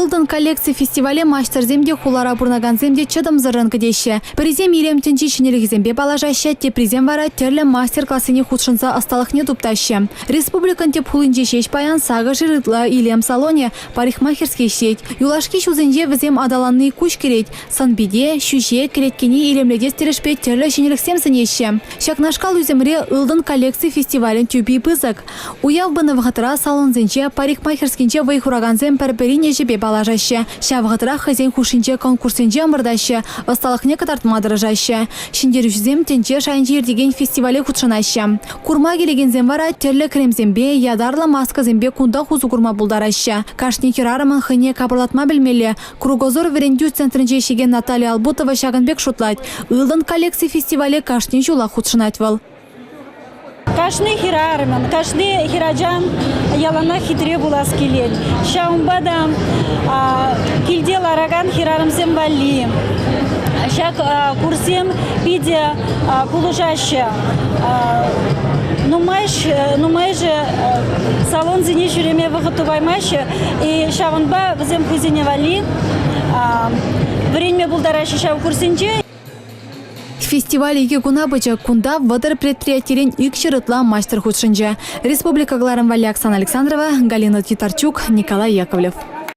Ылтӑн коллекци фестивале маҫтӑрсем те, хулара пурӑнакансем те чӑтӑмсӑррӑн кӗтеҫҫӗ. Пӗрисем илем тӗнчи ҫӗнӗлӗхӗсемпе паллашаҫҫӗ, теприсем вара тӗрлӗ мастер-классене хутшӑнса ӑсталӑхне туптаҫҫӗ. Республикӑн тӗп хулинче ҫеҫ паян сакӑршер ытла илем салонӗ, парикмахерски ӗҫлет. Юлашки ҫулсенче вӗсем аталанни куҫ кӗрет. Сӑн-пите, ҫӳҫе, кӗлеткене илемлетес тӗлӗшпе тӗрлӗ ҫӗнӗлӗхсем сӗнеҫҫӗ. Ҫакнашкал ӳсӗмре Ылтӑн коллекци фестивалӗн тӳпи пысӑк. Уяв пынӑ вӑхӑтра салонсенче, парикмахерскинче вӑй хуракансем пӗр-пӗрин ӗҫӗпе паллашаҫҫӗ. Ҫав вӑхӑтрах хӑйсен хушшинче конкурссенче ӑмӑртаҫҫӗ, ӑсталӑхне кӑтартма тӑрӑшаҫҫӗ. Ҫӗнтерӳҫӗсем тӗнче шайӗнче иртекен фестивале хутшӑнаҫҫӗ. Курма килекенсем вара тӗрлӗ кремсемпе, ятарлӑ маскӑсемпе кунтах усӑ курма пултараҫҫӗ. Кашни хӗрарӑмӑн хӑйне капӑрлатма пӗлмелле. Кругозор вӗрентӳ центрӗнче ӗҫлекен Наталья Албутова ҫакӑн пек шутлать. Ылтӑн коллекци фестивале кашни ҫулах хутшӑнать вӑл. Кашни хӗрарӑмӑн, кашни хӗрачан яланах хитре пулас килет. Ҫавӑнпа та килте ларакан хӗрарӑмсем валли ҫак курсем питӗ пулӑшаҫҫӗ. Нумайӑшӗ салонсене ҫӳреме вӑхӑт тупаймаҫҫӗ, ҫавӑнпа вӗсем хӑйсене валли вӗренме пултараҫҫӗ ҫав курссенче. Фестиваль икӗ куна пычӗ. Кунта 30 предприятирен 200 ытла маҫтӑр хутшӑнчӗ. Республика кӑларӑм валли Оксана Александрова, Галина Титарчук, Николай Яковлев.